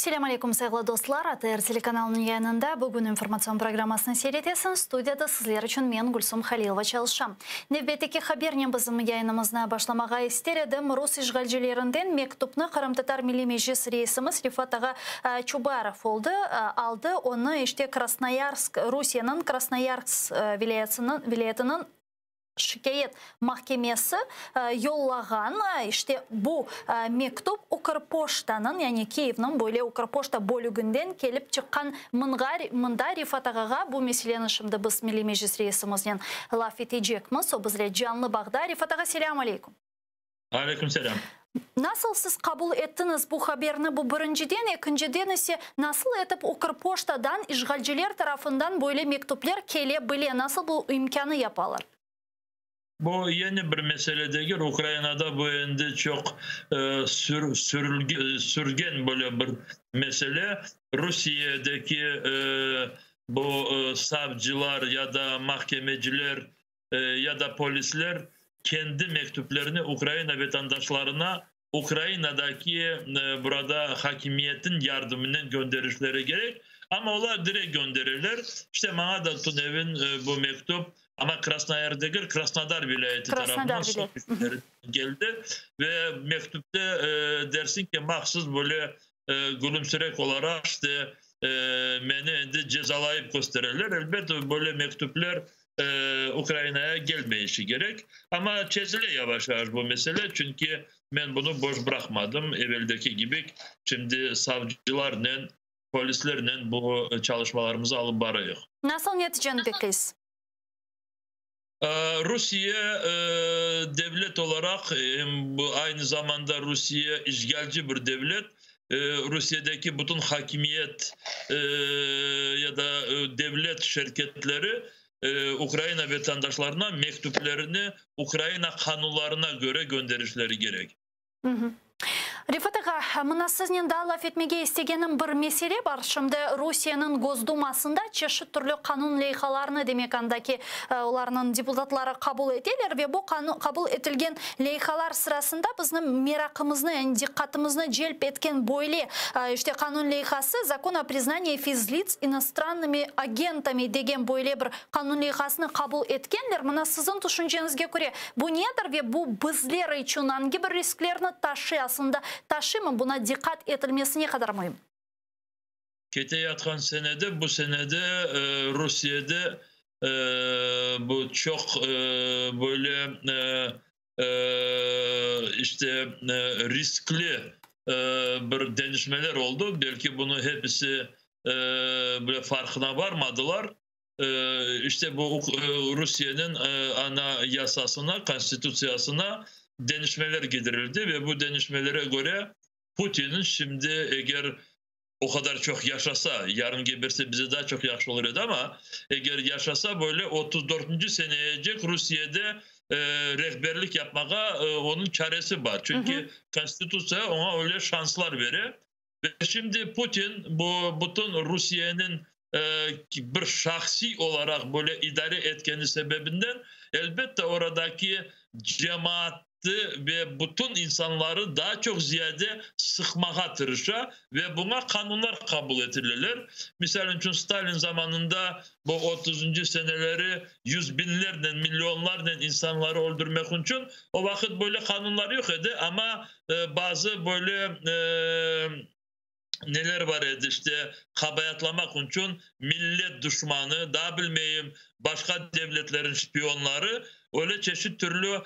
Selâm aleyküm, sayğılı dostlar! ATR telekanalınıñ yayınında Bugün informatsion programmasını seyir etesiñiz. Studiyada sizler içün men, Gülsum Halilova, çalışam. Nevbetteki habernen bizim yayınımıznı başlamağa ister edim. Rus işğalcilerinden mektupnı Qırımtatar Milliy Meclis reisimiz Refat ağa Çubarov oldı, aldı. Onı işte Krasnoyarsk, Rusiyeniñ Krasnoyarks vilâyetiniñ şikâyet mahkemesi yollağan işte bu mektüp Ukrpoştanıñ, yani Kiyevniñ böyle Ukrpoşta bölüginden kelip çıqqan. Mında Refat ağağa bu meseleni şimdi biz Milliy Meclis reisimiznen laf etecekmiz, o bizle canlı bağda. Refat ağa, selâm aleyküm. Aleyküm selâm. Nasıl siz qabul ettiñiz bu haberni, bu birinciden, ekinciden ise nasıl etip Ukrpoştadan işğalciler tarafından böyle mektüpler kele bile, nasıl bu imkânı yapalar? Bu yeni bir mesele degil, Ukrainada bu endi çoq sürgen böyle bir mesele. Rusiyedeki bu savcılar ya da mahkemeciler ya da polisler kendi mektüplerini Ukraina vatandaşlarına Ukrainadaki burada hakimiyetin yardımınen gönderişleri kerek, amma olar direkt göndereler. İşte maña da tünevin bu mektüp, amma Krasnoyar degil, Krasnodar vilâyeti tarafından keldi ve mektüpte dersiñ ki, mahsus böyle gülümsirek olaraq işte meni endi cezalayıp köstereler. Elbet, böyle mektüpler Ukrainaya gelmeyişi kerek. Amma çezile yavaş-yavaş bu mesele, çünki men bunı boş bıraqmadım, eveldeki kibi şimdi savcılarnen, polislernen bu çalışmalarımızı alıp barayıq. Nasıl neticeni bekleysiz? Rusiye devlet olaraq, aynı zamanda Rusiye işğalci bir devlet, Rusiyedeki bütün hakimiyet ya da devlet şirketleri Ukraina vatandaşlarına mektüplerini Ukraina qanunlarına köre gönderişleri kerek. Refat ağa, mına siznen daa laf etmege istegenim bir mesele bar. Şimdi Rusiyeniñ Gosdumasında çeşit türlü qanun leyhalarını, demek, andaki olarnıñ deputatları qabul eteler ve bu qabul etilgen leyhalar sırasında bizni meraqımıznı, yani diqqatımıznı celp etken böyle, işte, qanun leyhası, Zakon o priznaniyi fizlits inostrannımi agentami degen böyle bir Qanun leyhasını qabul etkenler, mına siziñ tüşünceñizge köre, bu nedir ve bu bizler içün angi bir risklerni taşıy, aslında taşıymı, buna diqqat etilmesi ne qadar müim? Keteyatqan senede, bu senede Rusiyede bu çoq böyle işte riskli bir deñişmeler oldı, belki bunı hepisi böyle farqına varmadılar. İşte bu Rusiyeniñ ana yasasına, konstitutsiyasına deñişmeler ketirildi ve bu deñişmelere köre Putin şimdi eger o qadar çoq yaşasa, yarın geberse bize daa çoq yahşı olur edi, amma eger yaşasa böyle otuz dörtünci seneyecek Rusiyede rehberlik yapmağa onıñ çaresi bar. Çünki konstitutsiya oña öyle şanslar bere. Ve şimdi Putin bu bütün Rusiyeniñ bir şahsiy olaraq böyle idare etkeni sebebinden, elbette, oradaki cemaatı ve bütün insanları daa çoq ziyade sıqmağa tırışa ve buña qanunlar qabul etileler. Misal içün, Stalin zamanında bu otuzıncı seneleri yüz biñlernen, millionlarnen insanları öldürmek içün o vaqıt böyle qanunlar yoq edi, amma bazı böyle neler bar edi, işte, qabaatlamaq içün millet duşmanı, daa bilmeyim, başqa devletlerniñ şpionları, öyle çeşit türlü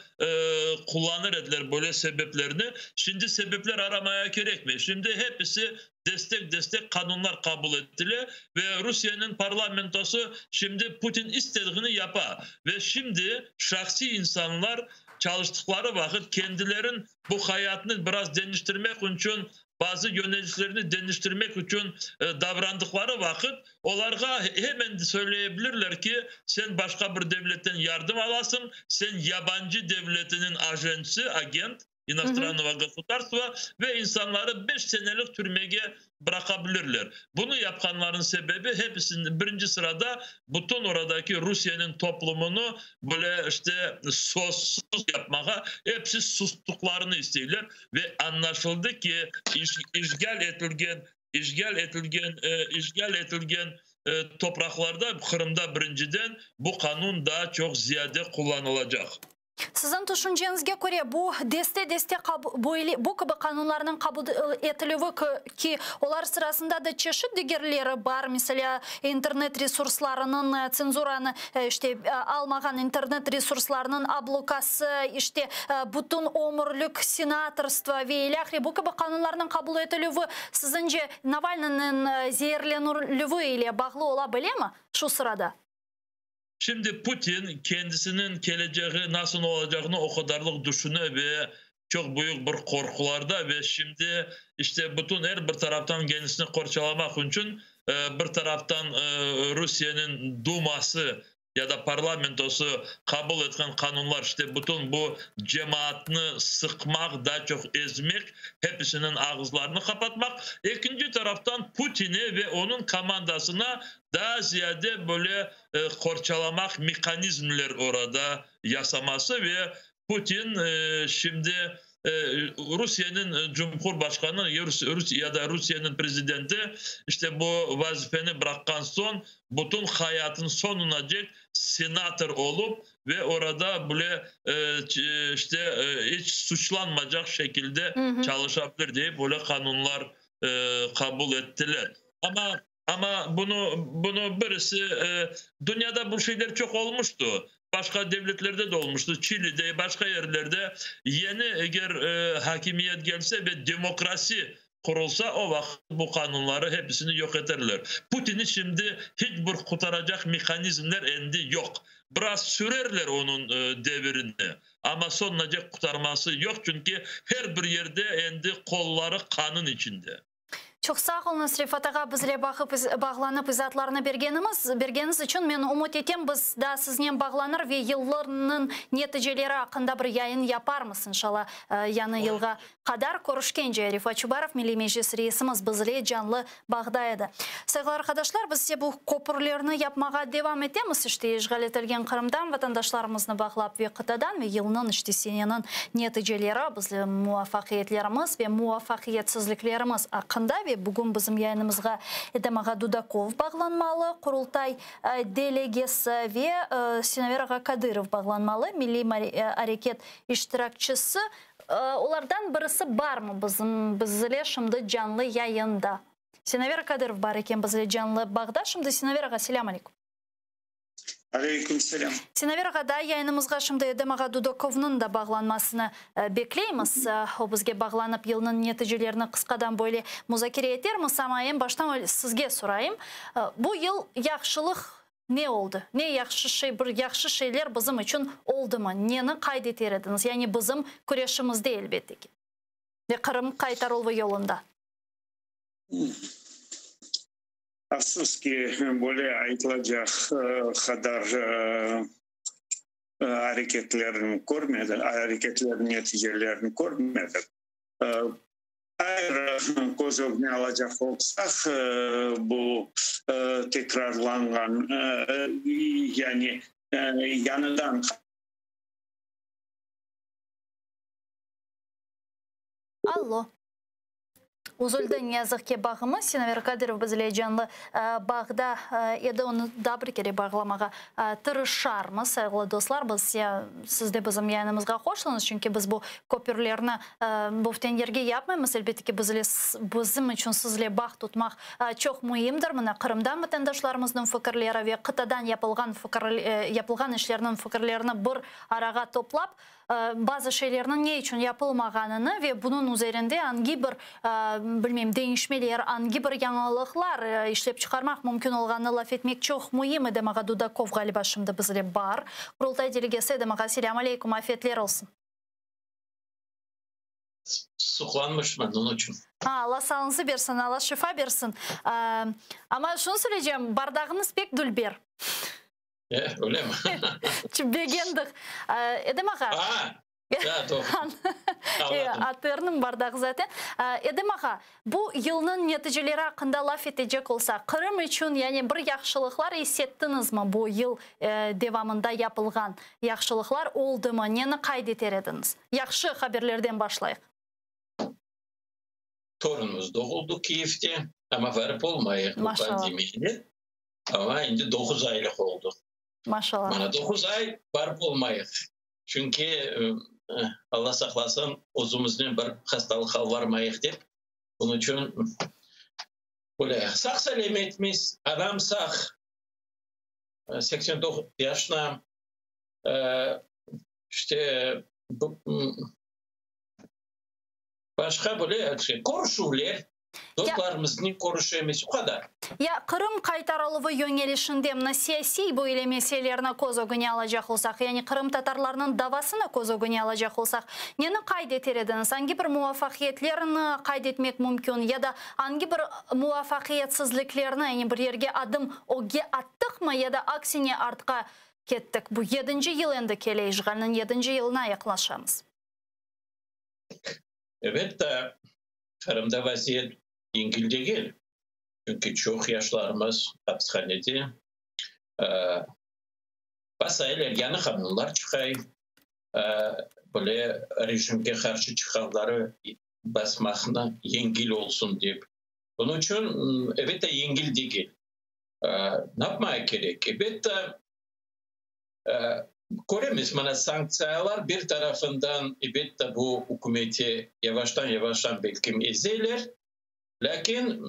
qullanır ediler böyle sebeplerni. Şimdi sebepler aramaya kerekmey. Şimdi hepisi destek-destek qanunlar qabul etile ve Rusiyeniñ parlamentosı şimdi Putin istediğini yapa. Ve şimdi şahsiy insanlar çalıştıqları vaqıt kendilerin bu hayatnı biraz deñiştirmek içün, bazı yönelişlerini deñiştirmek içün davrandıqları vaqıt, olarğa hemen söyleyebilirler ki, sen başqa bir devletten yardım alasıñ, sen yabancı devletiniñ ajensi, agent, inostrannogo gosudarstva, ve insanları 5 senelik türmege bıraqabilirler. Bunı yapqanlarınıñ sebebi hepisinde birinci sırada bütün oradaki Rusiyeniñ toplumını böyle işte sözsüz yapmağa, hepsi sustıqlarını isteyler ve añlaşıldı ki, işğal etilgen. İşğal etilgen işğal etilgen topraqlarda, Qırımda birinciden, bu qanun daa çoq ziyade qullanılacaq. Siziñ tüşünceñizge köre, bu deste-deste böyle bu kibi qanunlarnıñ qabul etilüvi ki, olar sırasında da çeşit digerleri bar, meselâ, internet resurslarınıñ tsenzuranı, işte, almağan internet resurslarınıñ ablokası, işte, bütün ömürlik senatorstvo ve ilâhre, bu kibi qanunlarnıñ qabul etilüvi, siziñce, Navalnıynıñ zeerlenilüvi ile bağlı ola bilemi şu sırada? Şimdi Putin kendisiniñ kelecegi nasıl olacağını o qadarlıq düşüne ve çoq büyük bir qorqularda ve şimdi işte bütün er bir taraftan kendisini qorçalamaq içün bir taraftan Rusiyeniñ Duması ya da parlamentosı qabul etken qanunlar işte bütün bu cemaatnı sıqmaq, daa çoq ezmek, hepisiniñ ağızlarını qapatmaq, ekinci taraftan Putine ve onıñ komandasına daa ziyade böyle qorçalamaq mehanizmler orada yasaması ve Putin şimdi Rusiyeniñ Cumhurbaşqanı ya da Rusiyeniñ prezidenti işte bu vazifeni bıraqqan soñ bütün hayatınıñ soñunacek senator olıp ve orada bile işte iç suçlanmaycaq şekilde çalışabilir deyip öyle qanunlar qabul ettiler. Amma Amma bunı, bunı birisi, dünyada bu şeyler çoq olmuştı, başqa devletlerde de olmuştı, Çilide, başqa yerlerde. Yeni eger hakimiyet gelse ve demokrasi qurulsa, o vaqıt bu qanunları hepisini yoq eterler. Putinni şimdi hiç bir qutaracaq mehanizmler endi yoq. Biraz sürerler onıñ devirini, amma soñunacek qutarması yoq, çünki her bir yerde endi qolları qanın içinde. Çoq sağ oluñız, Refat ağa, bizle bağıp, bağlanıp izaatlarnı bergenimiz, bergeniñiz içün. Men ümüt etem, biz daa siznen bağlanır ve yıllarnıñ neticeleri aqqında bir yayın yaparmız, inşalla, yañı yılğa qadar. Körüşkence, Refat Çubarov, Milliy Meclis reisimiz bizle canlı bağda edi. Sayğılı arqadaşlar, biz ise bu köpürlerni yapmağa devam etemiz, işte, işğal etilgen Qırımdan vatandaşlarımıznı bağlap ve qıtadan ve yılnıñ, işte, seneniñ neticeleri, bizim muvafaqiyetlerimiz ve muvafaqiyetsizliklerimiz aqqında ve bugün bizim yayınımızğa Edem ağa Dudakov bağlanmalı, Qurultay delegesi ve Sinaver ağa Kadırov bağlanmalı, Milliy areket iştirakçisi. Olardan birisi barmı bizim bizle şimdi canlı yayında? Sinaver Kadırov bar eken bizle canlı bağda. Şimdi Sinaver ağa, selâm aleyküm. Aleyküm selâm. Sinaver ağa, daa yayınımızğa şimdi Edem ağa Dudakovnıñ da bağlanmasını bekleymiz. O bizge bağlanıp, yılnıñ neticelerini qısqadan böyle muzakere etermiz. Amma eñ baştan sizge sorayım, bu yıl yahşılıq ne oldı? Ne yahşı şey, bir yahşı şeyler bizim içün oldımı? Neni qayd eter ediñiz? Yani bizim küreşimizde, elbette ki, ve Qırım qaytarıluvı yolunda. Afsus ki, böyle aytılacaq qadar areketlerni körmedik, areketlerniñ neticelerini körmedik. Ayrı köz ögüne alacaq olsaq, bu tekrarlanğan, yani yañıdan. Allo. Üzüldi, ne yazıq ki, bağımız. Sinaver Kadırov bizle canlı bağda edi, onı daa bir kere bağlamağa tırışarmız. Sayğılı dostlar, biz siz de bizim yayınımızğa qoşulıñız, çünki biz bu köpürlerni böten yerge yapmaymız. Elbette ki, bizle, bizim içün sizle bağ tutmaq çoq müimdir. Mına, Qırımdan vatandaşlarımıznıñ fikirleri ve qıtadan yapılğan fikir, yapılğan işlerniñ fikirlerini bir arağa toplap, bazı şeylerniñ ne içün yapılmağanını ve bunıñ üzerinde angi bir, bilmeyim, deñişmeler, angi bir yañılıqlar işlep çıqarmaq mümkün olğanını laf etmek çoq müim, Edem ağa Dudakov ğaliba şimdi bizle bar. Qurultay delegesi Edem ağa, selâm aleyküm, afiyetler olsun. Suqlanmışman, onıñ içün. Alla sağlıñızı bersin, Alla şifa bersin. Amma şunı söyleycem, bardağıñız pek dülber. Öyle mi? Begendik. Edem ağa. A, da, doğru. ATRniñ bardağı zaten. Edem ağa, bu yılnıñ neticeleri aqqında laf etecek olsaq, Qırım içün yani bir yahşılıqlar issettiñizmi bu yıl devamında yapılğan yahşılıqlar oldımı? Neni qayd eter ediñiz? Yahşı haberlerden başlayıq. Torunımız doğuldı Kiyevde, amma barıp olmayıq bu pandemiyanen. Amma endi 9 aylıq oldı. Maşallah. Mana 9 ay barıp olmayıq. Çünki Alla saqlasın, özümiznen bir hastalıqqa varmayıq dep. Bunıñ içün böyle sağ-selâmetmiz, anam sağ, 89 yaşına, işte başqa böyle körüşüvler, dostlarımıznen körüşemiz, o qadar. Ya Qırım qaytarıluvı yöñelişinde mına siyasiy böyle meselelerni köz ögüne alacaq olsaq, yani qırımtatarlarnıñ davasını köz ögüne alacaq olsaq, neni qayd eter ediñiz? Angi bir muvafaqiyetlerni qayd etmek mümkün ya da angi bir muvafaqiyetsizliklerni, yani bir yerge adım ögge attıqmı ya da aksine artqa kettik? Bu yedinci yıl endi kele, işğalniñ yedinci yılına yaqınlaşamız. Ebet, Qırımda vaziyet yengil degil. Çünki çoq yaşlarımız apishanede, basaylar, yañı qanunlar çıqay, böyle rejimge qarşı çıqqanları basmaqnı yengil olsun dep. Bunıñ içün, elbette, yengil degil. Ne yapmaya kerek? Elbette, köremiz, mana sanktsiyalar bir tarafından, elbette, bu ükümeti yavaştan-yavaştan belkim ezeler, Lâkin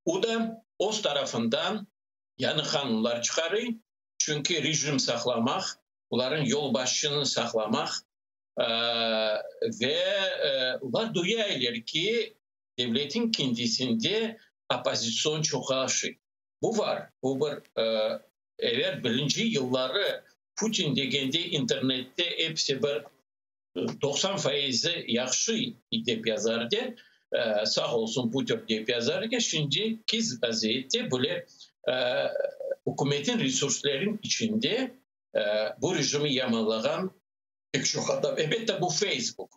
o da öz tarafından yañı qanunlar çıqarıy, çünki rejim saqlamaq, olarnıñ yolbaşçını saqlamaq ve olar duyaylar ki, devletniñ kendisinde oppozitsion çoqlaşıy. Bu var, bu bir evel birinci yılları Putin degende internette episi bir 90 faizi yahşı dep yazar edi, sağ olsun Putin dep yazar edi, şimdiki vaziyette böyle ükümetin resurslarınıñ içinde bu rejimi yamanlağan pek çoq adam. Elbette bu Facebook.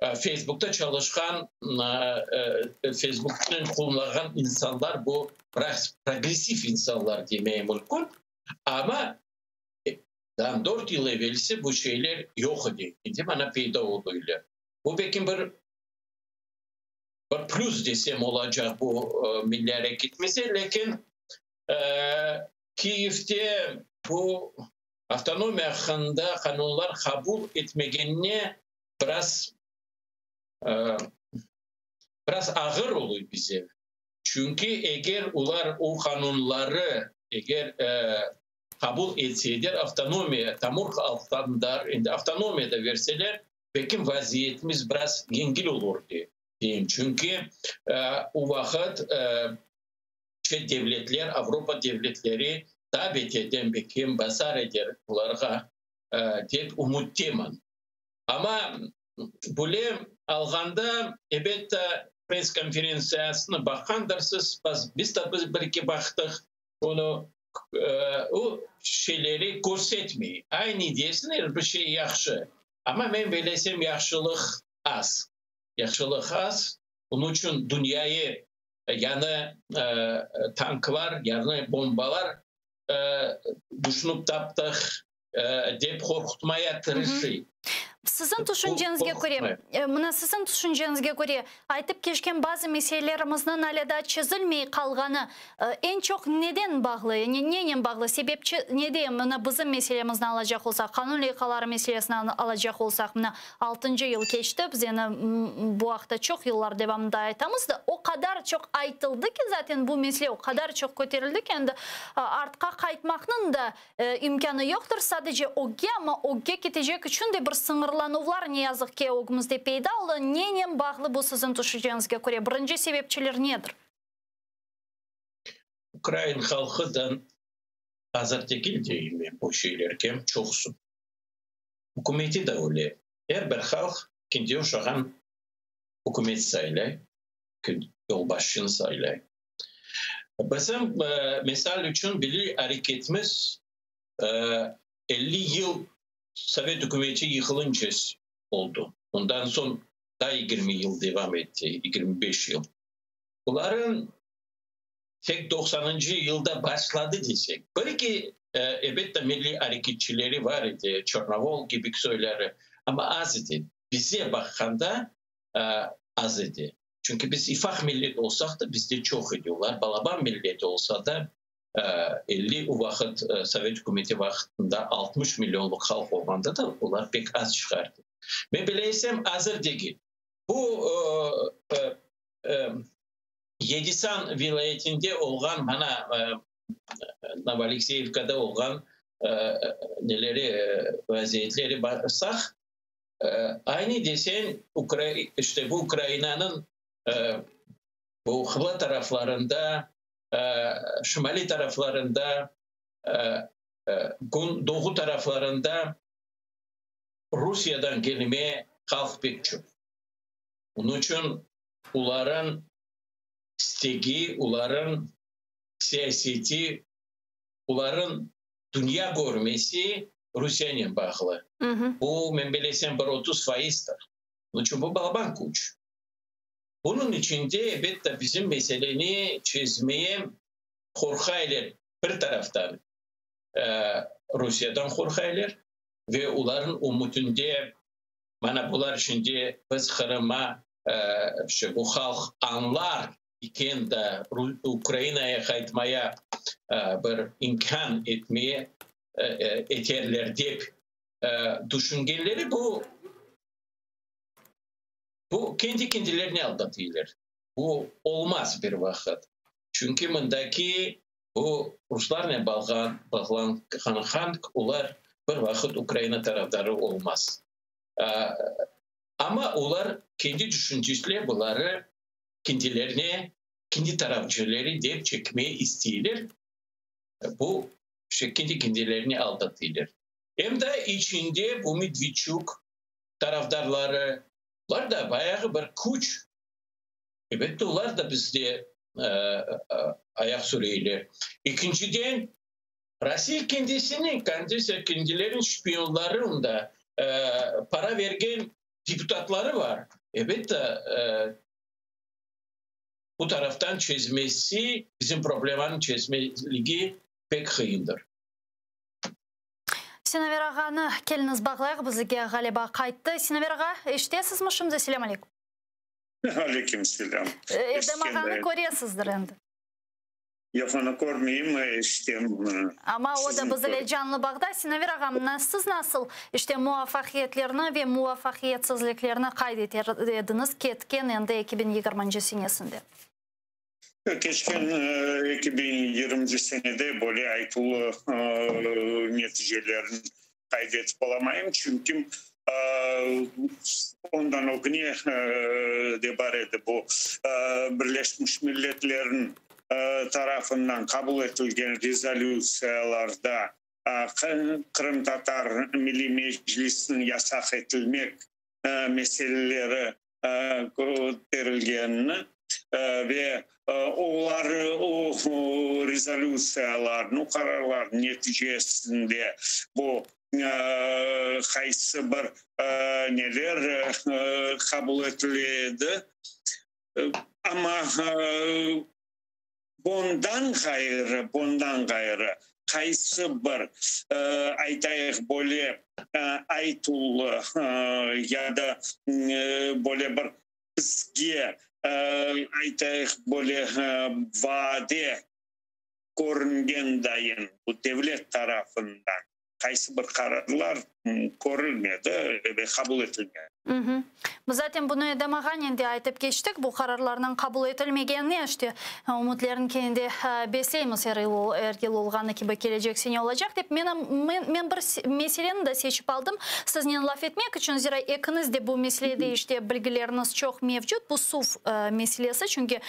Facebookta çalışqan, Facebooknen qullanğan insanlar bu progressiv insanlar demeye mümkün, amma Daa dört yıl evelsi bu şeyler yoq edi, endi mana peyda oldılar. Bu belki bir bir plüs desem olacaq bu milliy areketimize, lâkin Kiyevde bu avtonomiya aqqında qanunlar qabul etmegenine biraz biraz ağır oluy bize. Çünki eger olar o qanunları eger qabul etseler, avtonomiya, tamır halqtan endi avtonomiya da verseler, belki vaziyetimiz biraz yengil olur deyim. Çünki o vaqıt çet devletler, Avropa devletleri daa beterden belki basar eder bularğa dep ümüttemen. Amma böyle alğanda, elbette, press konferentsiyasını baqqandırsız, biz de bir-eki baqtıq, Onı, o şeyleri körsetmey. Aynı dersin, er bir şey yahşı. Amma men belesem, yahşılıq az. Yahşılıq az. Onıñ içün dünyayı yañı tanklar, yañı bombalar düşünip taptıq, dep qorqutmaya tırışıy. Siziñ tüşünceñizge köre, mına siziñ tüşünceñizge köre, aytıp keçken bazı meselelerimizniñ alâ daa çezilmey qalğanı eñ çoq neden bağlı, yani nenen bağlı, sebepçi nede, mına bizim meselemizni alacaq olsaq, qanun leyhaları meselesini alacaq olsaq, mına altıncı yıl keçti, biz yani bu aqta çoq yıllar devamında aytamız da, o qadar çoq aytıldı ki, zaten bu mesele o qadar çoq köterildi ki, endi artqa qaytmaqnıñ da İmkânı yoqtır, sadece ögge, amma ögge ketecek içün de bir sıñırlanuvlar, ne yazıq ki, ögümizde peyda oldı. Nenen bağlı bu siziñ tüşünceñizge köre? Birinci sebepçiler nedir? Ukrain halqı da azır degil deyim men bu şeylerge, çoqusı. Ükümeti de öyle. Er bir halq kendi oşağan ükümet saylay, yolbaşçını saylay. Bizim, misal içün, milliy areketimiz 50 yıl Sovet ükümeti yıqılınca oldı. Ondan soñ daa 20 yıl devam etti, 25 yıl. Buların tek doqsanıncı yılda başladı desek. Bir-eki, elbette, milliy areketçileri bar edi, Çornovol kibi soyları, amma az edi. Bize baqqanda az edi. Çünki biz ifaq millet olsaq da, bizde çoq edi olar. Balaban millet olsa da, 50, o vaqıt Sovet ükümeti vaqtında 60 millionlıq halq olğanda da olar pek az çıqardı. Men bileysem, azır degil. Bu Yedisan vilâyetinde olğan, mana Novoalekseyevkada olğan neleri, vaziyetleri baqsaq, aynı desen, işte bu Ukrainanıñ bu qıbla taraflarında, şimaliy taraflarında, doğu taraflarında Rusiyadan kelme halq pek çoq. Onıñ içün olarıñ istegi, olarıñ siyaseti, olarıñ dünya körmesi Rusiyenen bağlı. Bu, men bilesem, bir 30 faizdir. Onıñ içün bu balaban küç. Bunıñ içinde, elbette, bizim meseleni çezmeye qorqaylar bir taraftan, Rusiyadan qorqaylar ve olarıñ ümütinde, mana bular şimdi biz Qırım'a, işte bu halq añlar iken da Ukrainaya qaytmaya bir imkân etmeye eterler dep tüşüngenleri bu bu kendi kendilerini aldatıylar. Bu olmaz bir vaqıt. Çünki mındaki bu ruslarnen bağlanğan halq olar bir vaqıt Ukraina tarafdarı olmaz. Amma olar kendi tüşüncesile buları kendilerine kendi tarafçıları dep çekmeye isteyler. Bu işte kendi kendilerini aldatıylar. Em de içinde bu Medvedçuk tarafdarları, olar da bayağı bir küç. Elbette, olar da bizde ayaq süreyler. Ekinciden, Rossiya kendisini, kendisi, kendileriniñ şpionları para bergen deputatları bar. Elbette, bu taraftan çezmesi, bizim problemanıñ çezmeligi pek qıyındır. Sinaver ağanı keliñiz bağlayıq, bizge ğaliba qayttı. Sinaver ağa, eşitesizmi şimdi? Selâm aleyküm. Aleyküm selâm. Edem ağanı köresizdir endi. Yoq, onı körmeyim, eşitem. Amma o da biz ile canlı bağda. Sinaver ağam, siz nasıl işte muvafaqiyetlerni ve muvafaqiyetsizliklerni qayd eter ediñiz ketken endi 2020 senesinde? Keçken 2020 senede böyle aytılı neticelerni qayd etip olamayım, çünki ondan ögüne de bar edi bu Birleşmiş Milletlerniñ tarafından qabul etilgen rezolütsiyalarda Qırımtatar Milliy Meclisiniñ yasaq etilmek meseleleri köterilgenini ve olar o rezolütsiyalarnıñ, qararlarnıñ neticesinde bu qaysı bir neler qabul etile edi. Amma bundan ğayrı, bundan ğayrı qaysı bir, aytayıq, böyle aytuvlı ya da böyle bir bizge, aytayıq, böyle vade körüngen dayın bu devlet tarafından qaysı bir qararlar körülmedi ve qabul etilmedi. Biz zaten bunı Edem ağanen de aytıp keçtik, bu qararlarnıñ qabul etilmegenine işte ümütlerin kene de besleymiz er yıl, er yıl olğanı kibi kelecek sene olacaq dep. Men, men bir meseleni de seçip aldım siznen laf etmek içün, zira ekiñiz de bu meselede işte bilgileriñiz çoq mevcut, bu suv meselesi, çünki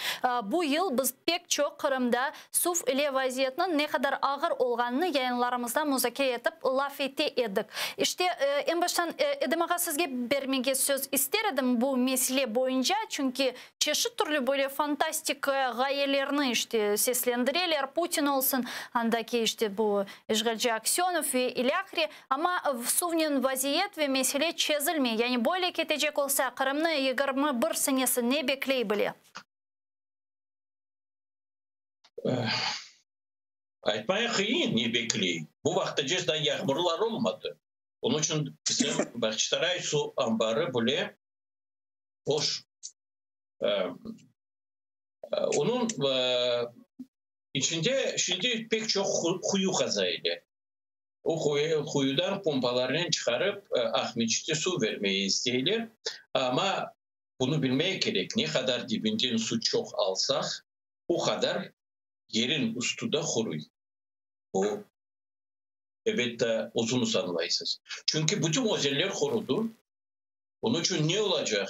bu yıl biz pek çoq Qırımda Suv ile vaziyetniñ ne qadar ağır olğanını yayınlarımızda muzakere etip laf ete edik. İşte, eñ baştan Edem ağa sizge bermege söz ister edim bu mesele boyunca, çünki çeşit türlü böyle fantastik ğayelerni işte seslendireler, Putin olsun, andaki işte bu işğalci Aksönov ve ilâhre, amma suvnen vaziyet ve mesele çezilmey. Yani böyle ketecek olsa, Qırımnı 21 senesi ne bekley bile? Aytmaya qıyın, ne bekley. Bu vaqıtacez daa yağmurlar olmadı. Onıñ içün bizim Bağçasaray suv anbarı bile boş. Onıñ içinde şimdi pek çoq quyu qaza edi. O quyudan pompalarnen çıqarıp Aqmescitke suv vermege isteyler. Amma bunı bilmek kerek, ne qadar dibinden suv çoq alsaq, o qadar yerin üstü de quruy. Bu, elbette, özüñiz añlaysız. Çünki bütün özenler qurudı. Onıñ içün ne olacaq?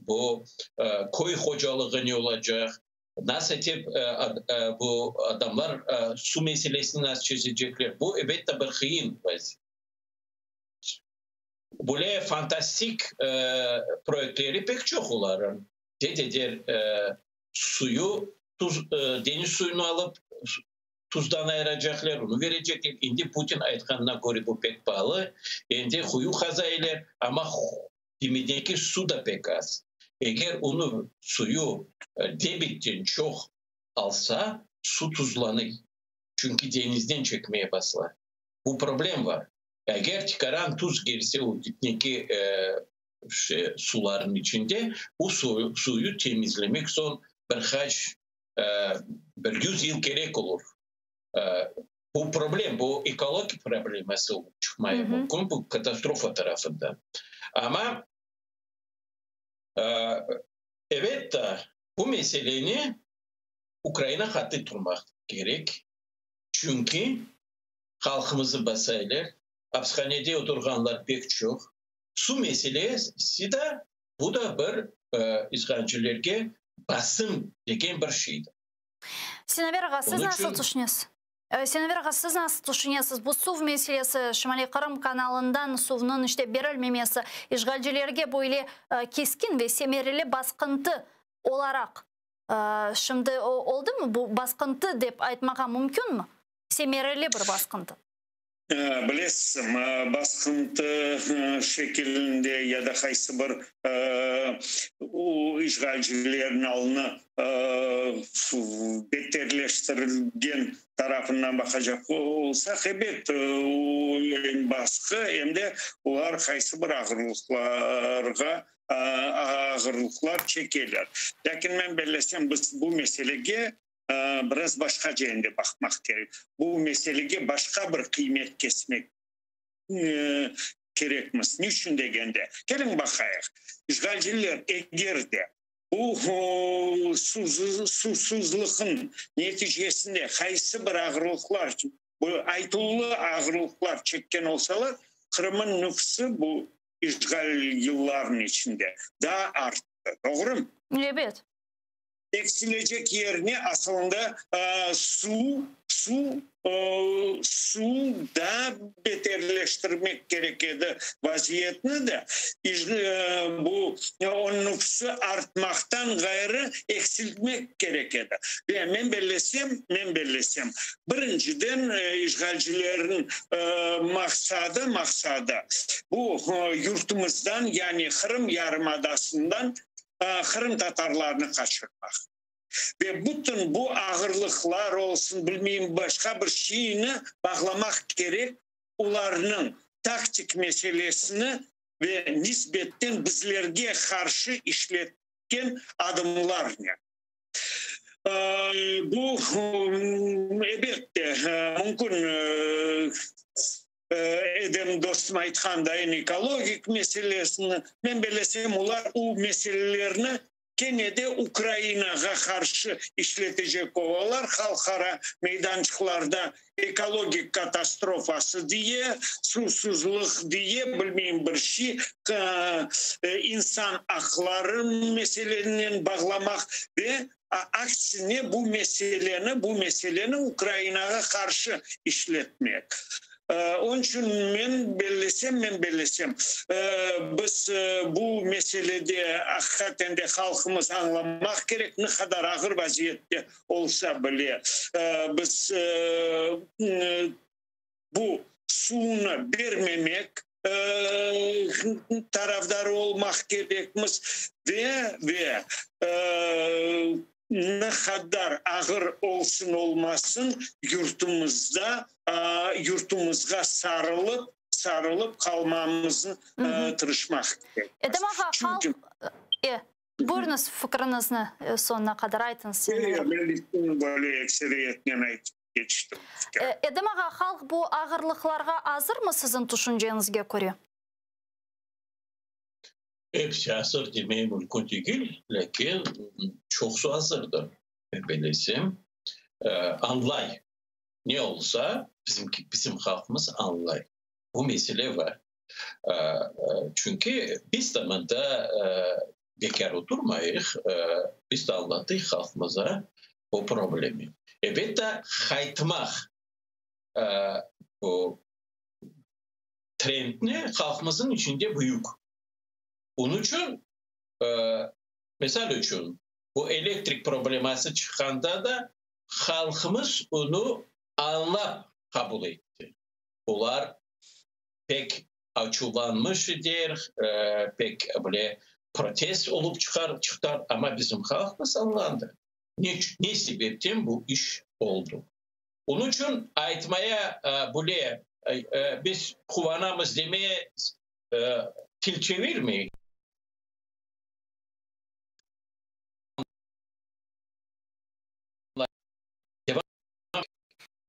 Bu köy hocalığı ne olacaq? Nasıl etip bu adamlar suv meselesini nasıl çezecekler? Bu, elbette, bir qıyın vaziyet. Böyle fantastik proyektleri pek çoq olarnıñ. Tez-tez suyu, tuz, deñiz suyunı alıp, tuzdan ayıracaqlar, onı verecekler. Endi Putin aytqanına köre bu pek paalı. Endi quyu qazaylar, amma gemideki su da pek az. Eger onı suyu debitten çoq alsa, su tuzlanıy. Çünki deñizden çekmeye başlay. Bu problem bar. Eger tikaran tuz kelse o dipneki sularnıñ içinde, o suyu temizlemek soñ bir qaç bir yüz yıl kerek olur. Bu problem, bu ekologik probleması olıp çıqmaya mümkün, bu katastrofa tarafından. Amma, ebet, bu meseleni Ukraina qattı turmaq kerek, çünki halqımızı basaylar, apishanede oturğanlar pek çoq. Suv meselesi de, bu da bir işğalcilerge basım degen bir şeydir. Sinaver ağa, siz nasıl tüşünesiz? Sinaver ağa, siz nasıl tüşünesiz, bu suv meselesi, Şimaliy Qırım kanalından suvnıñ işte berilmemesi işğalcilerge böyle keskin ve semereli basqıntı olaraq şimdi oldımı? Bu basqıntı dep aytmağa mümkünmi? Semereli bir basqıntı. Bilesiz, basqıntı şekilinde ya da qaysı bir işğalcilerniñ alını beterleştirilgen tarafından baqacaq olsaq, ebet, o em basqı, em de olar qaysı bir ağırlıqlarğa ağırlıqlar çekeler. Lâkin men bellesem, biz bu meselege biraz başqaca endi baqmaq kerek. Bu meselege başqa bir qıymet kesmek kerekmiz. Niçün degende, keliñ baqayıq, işğalciler eger de bu suvsuzlıqnıñ neticesinde qaysı bir ağırlıqlar, bu aytuvlı ağırlıqlar çekken olsalar, Qırımnıñ nüfusı bu işğal yıllarınıñ içinde daa arttı. Doğrumı? Ebet. Eksilecek yerine asılında suv, suv, suv daa beterleştirmek kerek edi vaziyetni de, bu onıñ nüfusı artmaqtan ğayrı eksiltmek kerek edi. Ve men bellesem, men bellesem, birinciden işğalcilerniñ maqsadı, maqsadı bu yurtumızdan, yani Qırım yarımadasından qırımtatarlarnı qaçırmaq ve bütün bu ağırlıqlar olsun, bilmeyim, başqa bir şeyni bağlamaq kerek olarnıñ taktik meselesini ve nisbetten bizlerge qarşı işletken adımlarnen. Bu, elbette, mümkün, Edem dostum aytqandayın ekologik meselesini, men belesem, olar o meselelerni kene de Ukrainağa qarşı işletecek olalar, halqara meydançıqlarda ekologik katastrofası diye, suvsuzlıq diye, bilmeyim bir şey, insan aqları meselenen bağlamaq ve aksine bu meseleni, bu meseleni Ukrainağa qarşı işletmek. Onıñ içün men bellesem, men bellesem, biz bu meselede aqiqaten de halqımız añlamaq kerek, ne qadar ağır vaziyette olsa bile, biz bu suvnı bermemek tarafdarı olmaq kerekmiz ve, ve ne qadar ağır olsun olmasın, yurtumızda, yurtumızğa sarılıp, sarılıp qalmamıznı tırışmaq kerekmiz. Edem ağa, halq. Buyurıñız, fikriñizni soñuna qadar aytıñız. Men böyle ekseriyetnen aytıp keçtim. Edem ağa, halq bu ağırlıqlarğa azırmı siziñ tüşünceñizge köre? Episi azır demeye mümkün degil, lâkin çoqusı azırdır, men bellesem. Añlay. Ne olsa, bizim halqımız añlay. Bu mesele bar. Çünki biz de mında bekâr oturmayıq, biz de añlatıyıq halqımıza bu problemi. Elbette, qaytmaq bu trendni halqımıznıñ içinde büyük. Onıñ içün, misal içün, bu elektrik probleması çıqqanda da halqımız onı añlap qabul etti. Olar pek açuvlanmış idiler, pek böyle protest olıp çıqar, çıqtılar, amma bizim halqımız añlandı, ne, ne sebepten bu iş oldı. Onıñ içün aytmaya bile biz quvanamız demeye til çevirmey.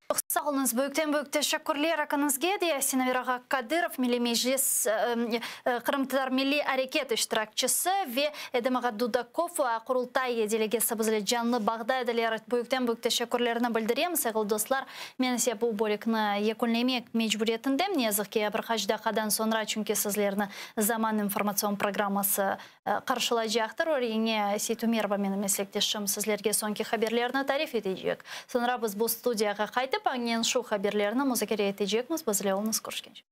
Çoq sağ oluñız, büyükten-büyük teşekkürler ekiñizge de. Sinaver ağa Kadırov, Milliy Meclis Qırımtatar milliy areket iştirakçisi ve Edem ağa Dudakov, Qurultay delegesi bizle canlı bağda ediler. Büyükten-büyük teşekkürlerni bildirem, sayğılı dostlar. Men ise bu bölükni yekünlemek mecburiyetindem, ne yazıq ki, bir qaç daqqadan soñra, çünki sizlerni Zaman informatsion programması qarşılaycaqtır. Orine Seytumerova, menim meslekdeşim, sizlerge soñki haberlerni tarif etecek. Soñra biz bu studiyağa qaytıp, annen şu haberlerni muzakere etecekmiz. Bizle oluñız, körüşkence.